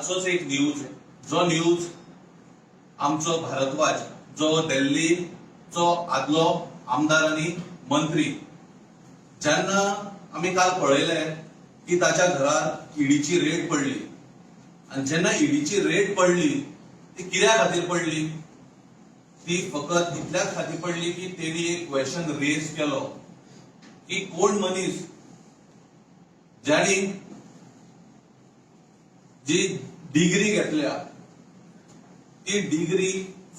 कालचोच एक न्यूज, जो न्यूज आमचो भारद्वाज, जो दिल्लीचो आदलो आमदार आनी मंत्री, जेन्ना आमी काल पळयले की ताच्या घरार ईडीची रेड पडली आनी जेन्ना ईडीची रेड पडली, ती कित्या खातीर पडली? ती फकत इतल्याच खातीर पडली की तेणी एक क्वेश्चन रेज केलो की कोण मनीस ज्याणी जी डिग्री घेतल्या ती डिग्री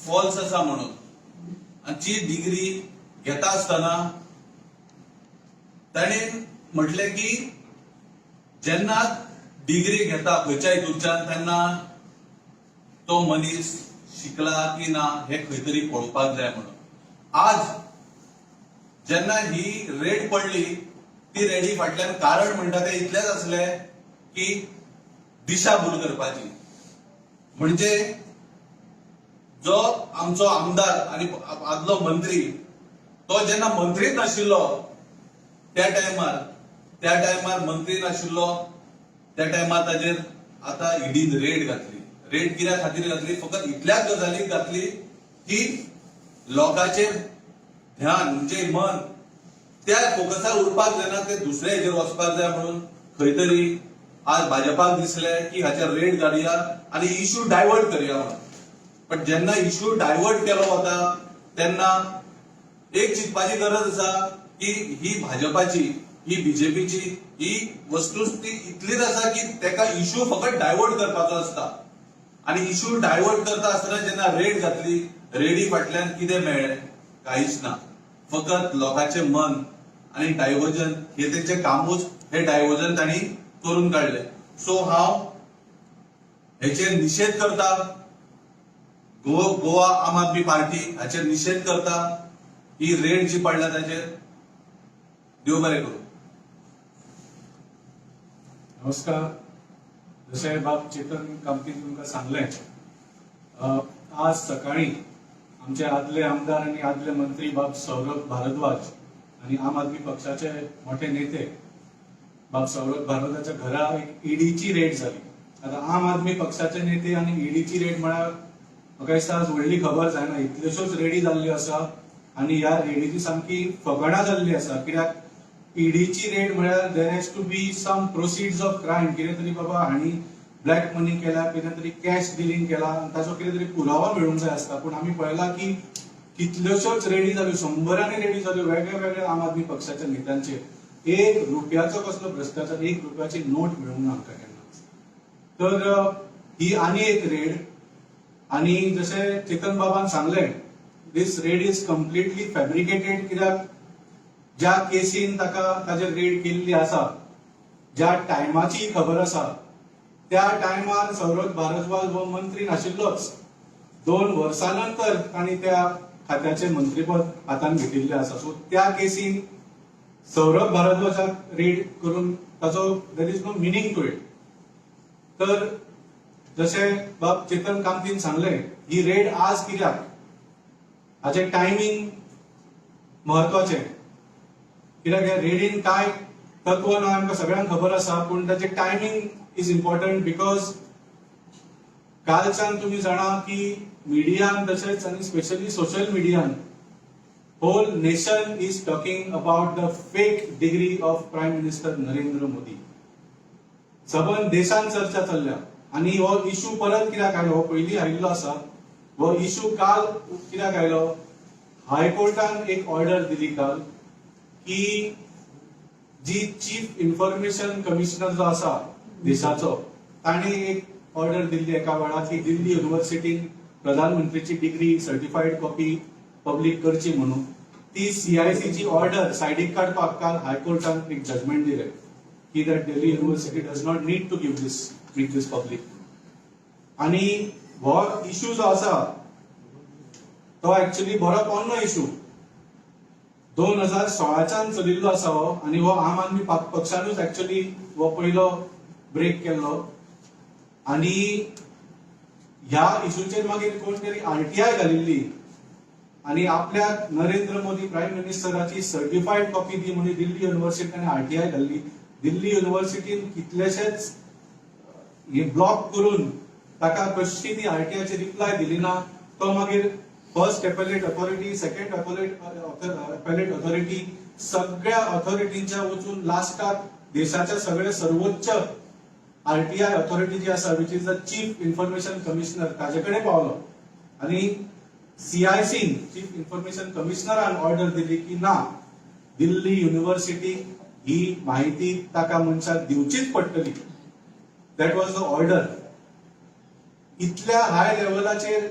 फॉल्स आसा म्हणून. आनी ती डिग्री घेता आसतना ताणें म्हटलें की जेन्ना डिग्री घेता खंयच्या हितूच्यान, तेन्ना तो मनीस शिकला की ना हे खंय तरी पळोवपाक जाय म्हणून. आज जेन्ना ही रेड पडली, ती रेडी फाटल्यान कारण म्हणटा ते इतलेच आसले की दिशाभूल करपाची. म्हणजे जो आमचो आमदार आनी आदलो मंत्री, तो जेन्ना मंत्रीच नाशिल्लो त्या टायमार मंत्री नाशिल्लो त्या टायमार ताजेर आता ईडीन रेड घातली. रेड कित्या खातीर घातली? फकत इतल्याच गजालीक घातली की लोकांचेर ध्यान म्हणजे मन त्या फोकसार उरपाक जायना, ते दुसऱ्या हेजेर वचपाक जाय म्हणून खंय तरी आज भाजपाक दिसले की हाचेर रेड घालया आनी इश्यू डायवर्ट करया म्हणून. पण जेन्ना इश्यू डायवर्ट केलो वता, तेन्ना एक चिंतपाची गरज आसा की ही भाजपाची, ही बीजेपीची ही वस्तुस्थिती इतलीच आसा की तेका इश्यू फकत डायवर्ट करपाचो आसता. आनी इश्यू डायवर्ट करता आसतना जेन्ना रेड घातली, रेडी फाटल्यान कितें मेळ्ळें? कांयच ना. फकत लोकांचें मन आनी डायवर्जन हे तेंचें कामूच. हे डायवर्जन तांणी करून काडले. सो हांव हेचेर निशेध करता. गोवा आम आदमी पार्टी हाचेर निशेध करता, ही रेड जी पडल्या ताचेर. देव बरें करूं. नमस्कार. जशें बाब चेतन कामतीन तुमकां सांगलें, आज सकाळी आमचे आदले आमदार आनी आदले मंत्री बाब सौरभ भारद्वाज आनी आम आदमी पक्षाचे मोठे नेते बाब सौरभ भारद्वाजाच्या घरा एक ईडीची रेड जाली. आतां आम आदमी पक्षाचे नेते आनी ईडीची रेड म्हळ्यार म्हाका दिसता आज व्हडली खबर जायना. इतल्योश्योच रेडी जाल्ल्यो आसा आनी ह्या रेडीची सामकी फकाणां जाल्ली आसा, कित्याक ईडीची रेड म्हळ्यार there has to be some proceeds of crime. कितें तरी बाबा हांणी ब्लॅक मनी केला, कितें तरी कॅश डिलिंग केला आनी ताचो कितें तरी पुरावो मेळूंक जाय आसता. पूण आमी पळयला की कितल्योश्योच रेडी जाल्यो, शंबरांनी रेडी जाल्यो वेगळ्या वेगळ्या आम आदमी पक्षाच्या नेत्यांचेर. एक रुपयाचो कसलो भ्रश्टाचार, एक रुपयाची नोट मेळूंक ना आमकां केन्नाच. तर ही आनी एक रेड आनी जशें चेतन बाबान सांगलें, this raid is completely fabricated, कित्याक ज्या केसीन ताका ताजेर रेड केल्ली आसा, ज्या टायमाची खबर आसा, त्या टायमार सौरभ भारद्वाज हो मंत्री नाशिल्लोच. 2 वर्सां नंतर तांणी त्या खात्याचें मंत्रीपद हातान घेतिल्लें आसा. सो त्या केसीन सौरभ भारद्वाजाक रेड करून ताचो there is no meaning to it. तर जशें बाब चेतन कामतीन सांगलें, ही रेड आज कित्याक, हाचें टायमींग म्हत्वाचें, कित्याक ह्या रेडीन काय तत्व ना आमकां सगळ्यांक खबर आसा, पूण ताचें टायमींग is important because कालच्यान तुमी जाणा की मिडियान तशेंच आनी स्पेशली सोशल मिडियान whole nation is talking about the fake degree of Prime Minister Narendra Modi. सबंद देशान चर्चा चल्ल्या. आनी हो इशू परत कित्याक आयलो? हो पयलीं आयिल्लो आसा. हो इशू काल कित्याक आयलो? हायकोर्टान एक ऑर्डर दिली काल की जी चीफ इन्फॉर्मेशन कमिशनर जो आसा देशाचो, ताणी एक ऑर्डर दिल्ली एका वेळार की दिल्ली युनिव्हर्सिटीन प्रधानमंत्रीची डिग्री सर्टिफाईड कॉपी पब्लीक करची म्हणून. ती सीआयसीची ऑर्डर सायडीक काडपाक काल हायकोर्टान एक जजमेंट दिलें की that Delhi University does not need to give this make this public. आणि हो इशू जो आसा तो ऍक्च्युली बरो पोन्नो इशू, 2016च्यान चलिल्लो आसा हो. आनी हो आम आदमी पक्षानूच ऍक्च्युली हो पयलो ब्रेक केल्लो. आनी ह्या इशूचेर मागीर कोण तरी आरटीआय घालिल्ली आनी आपल्याक नरेंद्र मोदी प्रायम मिनिस्टराची सर्टिफाईड कॉपी दी म्हणून दिल्ली युनिव्हर्सिटीन आरटीआय घाल्ली. दिल्ली युनिव्हर्सिटीन कितलेशेच हे ब्लॉक करून ताका कशी ती आरटीआयची रिप्लाय दिली ना. तो मागीर first appellate authority, second appellate authority, सगळ्या ऑथॉरिटींच्या वचून लास्टाक देशाच्या सगळे सर्वोच्च आरटीआय ऑथॉरिटी जी आसा, which is the Chief Information Commissioner, ताजे कडेन पावलो आनी सीआयसीन, चीफ इन्फॉर्मेशन कमिशनरान ऑर्डर दिली की ना, दिल्ली युनिव्हर्सिटी ही माहिती ताका मनशाक दिवचीच पडटली. That was the order. इतल्या हाय लेवलाचेर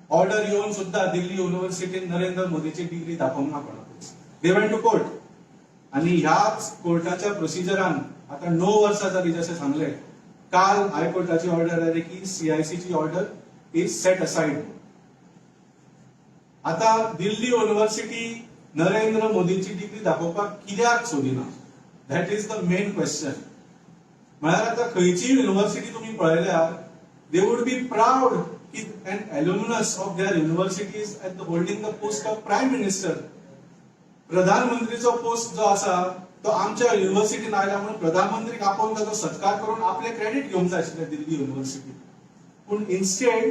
ऑर्डर येवन सुद्धा दिल्ली युनिव्हर्सिटीन नरेंद्र मोदीची डिग्री दाखोवंक ना कोणाकूच. They went to court आणि ह्याच कोर्टाच्या प्रोसिजरान आता 9 वर्सां जाली. जशें सांगलें, काल हायकोर्टाची ऑर्डर आयली की सीआयसीची ऑर्डर is set aside. आता दिल्ली युनिव्हर्सिटी नरेंद्र मोदीची डिग्री दाखोवपाक कित्याक सोदिना? That is the main question. म्हळ्यार आता खंयचीय युनिव्हर्सिटी तुम्ही पळयल्यार they would be proud की an alumnus of their university is at the holding the post of Prime Minister. प्रधानमंत्रीचो पोस्ट जो आसा तो आमच्या युनिव्हर्सिटीन आयला म्हणून प्रधानमंत्रीक आपोवन ताचो सत्कार करून आपले क्रेडिट घेवंक जाय आशिल्लें दिल्ली युनिव्हर्सिटी. पूण instead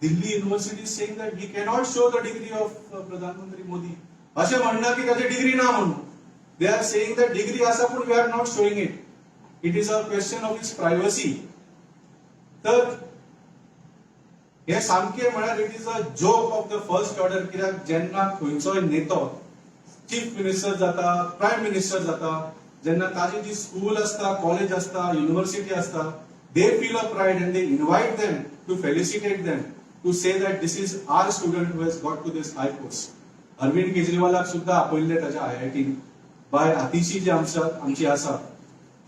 Delhi university saying that we cannot show the degree of प्रधानमंत्री मोदी. अशें म्हणना की ताची डिग्री ना म्हणून. They are saying that degree आसा पूण we are not showing it, it is a question of his privacy. तर हे सामकें म्हळ्यार it is a joke of the first order. कित्याक जेन्ना खंयचोय नेतो चीफ मिनिस्टर जाता, प्रायम मिनिस्टर जाता, जेन्ना ताजी जी स्कूल आसता, कॉलेज आसता, युनिव्हर्सिटी आसता, they feel a pride and they invite them to felicitate them, to say that this is our student who has got to this high post. Arvind केजरीवालाक सुद्धा आपयल्ले ताच्या आयआयटीन. बाय आतिशी जी आमच्या आमची आसा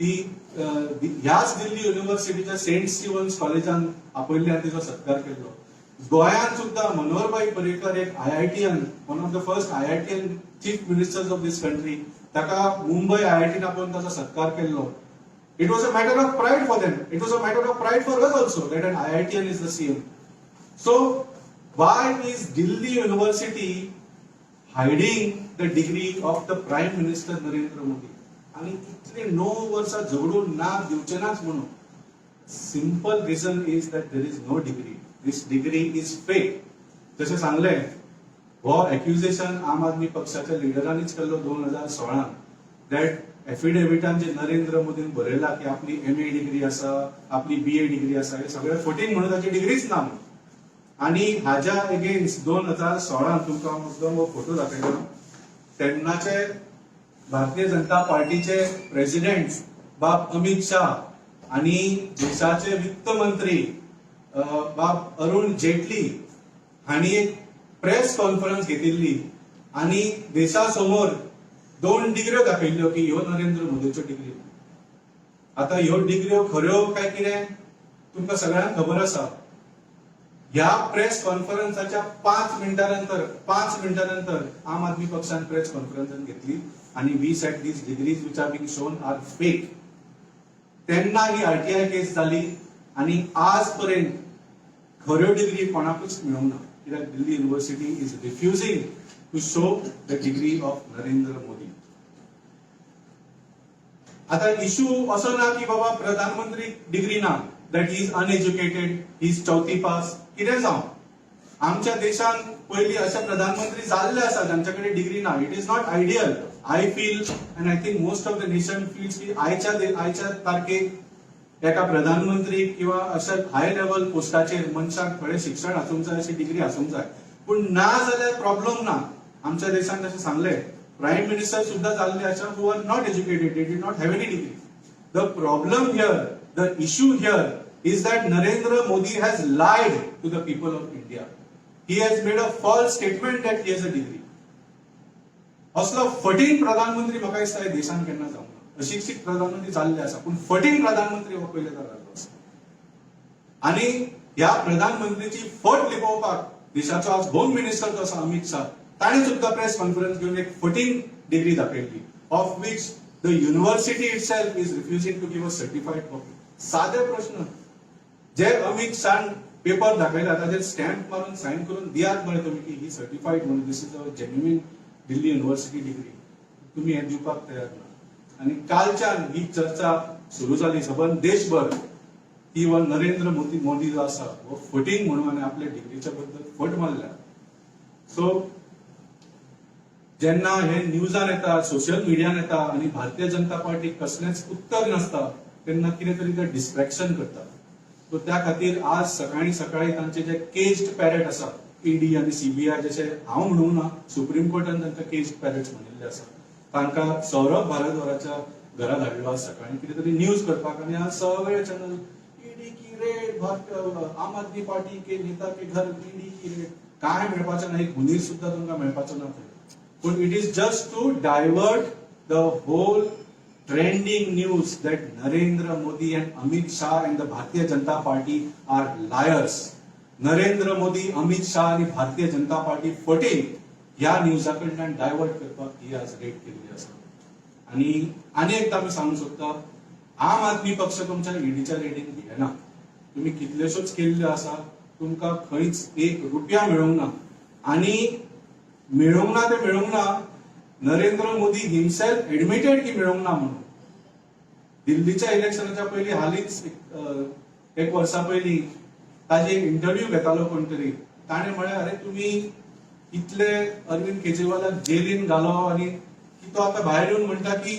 ती ह्याच दिल्ली युनिव्हर्सिटीच्या सेंट स्टीवन्स कॉलेजान आपयल्ले आनी तिचो सत्कार केल्लो. गोंयांत सुद्धा मनोहरभाई पर्रीकर एक IITian, one of the first IITian chief ministers of this country, ताका मुंबय आयआयटीन आपोवन ताचो सत्कार केल्लो. It was a matter of pride for them. It was a matter of pride for us also that an IITian is the CM. So why is Delhi University hiding the degree of the Prime Minister Narendra Modi? आणि इतले 9 वर्सां झगडून ना दिवचे नाच म्हणून. Simple reason is that there is no degree. This degree is fake. जशें सांगलें, हो एक्युजेशन आम आदमी पक्षाच्या लिडरांनीच केल्लो 2016, that एफिडेविटान जे नरेंद्र मोदीन बरयला की आपली एमए डिग्री आसा, आपली बीए डिग्री आसा, हे सगळे फटींग म्हणून, ताची डिग्रीच ना म्हणून. आणि हाज्या एगेन्स्ट 2016 तुमकां हांव मुद्दम हो फोटो दाखयता. तेन्नाचे भारतीय जनता पार्टीचे प्रेसिडेंट बाब अमित शाह आणि देशाचे वित्त मंत्री बाब अरुण जेटली हांणी एक प्रेस कॉन्फरन्स घेतिल्ली आणि देशा समोर दोन डिग्र्यो दाखयल्ल्यो की ह्यो नरेंद्र मोदीच्यो डिग्री. आता ह्यो डिग्र्यो खऱ्यो काय कितें तुमकां सगळ्यांक खबर आसा. ह्या प्रेस कॉन्फरन्साच्या 5 मिनटां नंतर आम आदमी पक्षान प्रेस कॉन्फरन्स घेतली आणि we said these degrees which are being shown are fake. तेन्ना ही आरटीआय केस जाली आणि आजपर्यंत खऱ्यो डिग्री कोणाकूच मेळूंक ना, कित्याक Delhi University is refusing to show the degree of Narendra Modi. आता इश्यू असो ना की बाबा प्रधानमंत्री डिग्री ना, that is uneducated, is चौथी पास, कितें जावं. आमच्या देशान पयलीं अशे प्रधानमंत्री जाल्ले आसा जांच्या कडेन डिग्री ना. It is not ideal, I feel, and I think most of the nation feels की आयच्या तारखेक एका प्रधानमंत्री किंवा अशा हाय लेवल पोस्टाचेर मनशाक थोडें शिक्षण आसूंक जाय, अशी डिग्री आसूंक जाय. पूण ना जाल्यार प्रॉब्लम ना. आमच्या देशान तशें सांगलें, प्रायम मिनिस्टर सुद्धा जाल्ले अशा who are not educated, they did not have any degree. The problem here, the issue here is that Narendra Modi has lied to the people of India. He has made a false statement that he has a degree. असलो फटींग प्रधानमंत्री म्हाका दिसता ह्या देशान केन्ना जावंक ना. अशिक्षीत प्रधानमंत्री जाल्ले आसा, पूण फटींग प्रधानमंत्री हो पयले जाल्लो आसा. आणि ह्या प्रधानमंत्रीची फट लिपोवपाक देशाचो आज होम मिनिस्टर जो आसा अमित शाह, ताणें सुद्दां प्रेस कॉन्फरन्स घेवन एक फटींग डिग्री दाखयल्ली, of which the university itself is refusing to give a certified copy. सादे प्रश्न, जे अमित शाहन पेपर दाखयला ताजेर स्टॅम्प मारून सायन करून दियात मरे तुमी की ही सर्टिफाईड म्हणून, this is a genuine Delhi University degree. तुम्ही हे दिवपाक तयार ना. आणि कालच्यान ही चर्चा सुरू जाली सबंद देशभर. की हो नरेंद्र मोदी मोदी जो आसा हो फटींग म्हणून आनी आपल्या डिग्रीच्या बद्दल फट मारल्या. सो जेन्ना हे न्यूजान येता, सोशल मिडियान येता आनी भारतीय जनता पार्टीक कसलेंच उत्तर नासता, तेन्ना कितें तरी ते डिस्ट्रॅक्शन करतात. सो त्या खातीर आज सकाळी सकाळी तांचे जे केज्ड पॅरट आसा, ईडी आनी सीबीआय, जशें हांव म्हणूंक ना, सुप्रीम कोर्टान तांकां केज्ड पॅरट्स म्हणिल्ले आसा, तांकां सौरभ भारद्वाजाच्या घरा धाडलो आज सकाळी कितें तरी न्यूज करपाक. आनी आज सगळे चॅनल, ईडी की रेड, आम आदमी पार्टी के नेता के घर ईडी की रेड. काय मेळपाचें ना, एक हुनीर सुद्दां तुमकां मेळपाचो ना थंय. पूण it is just to divert the whole trending news that Narendra Modi and Amit Shah and the Bharatiya Janata Party are liars. Narendra Modi, Amit Shah आणि भारतीय जनता पार्टी फटींग ह्या न्यूजा कडल्यान डायवर्ट करपाक ही आज रेड केल्ली आसा. आनी आनी एकदां आमी सांगूंक सोदता, आम आदमी पक्ष तुमच्या ईडीच्या रेडीन भियेना. तुमी कितल्योश्योच केल्ल्यो आसा, तुमकां खंयच एक रुपया मेळूंक ना. आनी मेळूंक ना ते मेळूंक ना, नरेंद्र मोदी हिमसेल्फ एडमिटेड की मेळूंक ना म्हणून. दिल्लीच्या इलेक्शनाच्या पयलीं, हालींच एक वर्सा पयलीं ताजी एक इंटरव्यू घेतालो कोण तरी. ताणें म्हळें, अरे, तुमी इतले अरविंद केजरीवालाक जेलीन घालो आनी की तो आतां भायर येवन म्हणटा की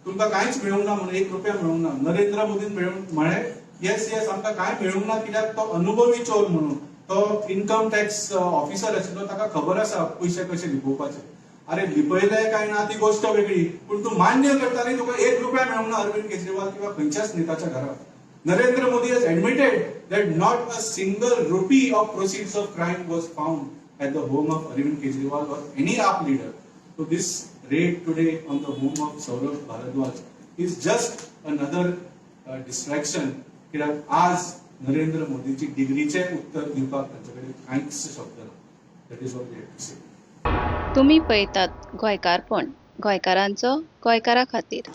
तुमकां कांयच मेळूंक ना म्हणून, एक रुपया मेळूंक ना. नरेंद्र मोदीन मेळूंक म्हळें, येस येस, आमकां कांय मेळूंक ना, कित्याक तो अनुभवी चोर म्हणून. तो इन्कम टॅक्स ऑफिसर आशिल्लो, ताका खबर आसा पयशे कशे लिपोवपाचे. अरे, लिपयले काय ना ती गोष्ट वेगळी, पूण तूं मान्य करता न्ही तुका एक रुपया मेळूंक ना अरविंद केजरीवाल किंवा खंयच्याच नेताच्या घरात. Narendra Modi has admitted that not a single rupee of proceeds of crime was found at the home of Arvind Kejriwal or any AAP leader. So this raid today on the home of Saurabh Bharadwaj is just another distraction, कित्याक आज नरेंद्र मोदीची डिग्रीचे उत्तर दिवपाक तांचे कडेन कांयच शब्द ना. That is all we have to say. तुमी पळयतात गोंयकारपण, गोंयकारांचो गोंयकारा खातीर.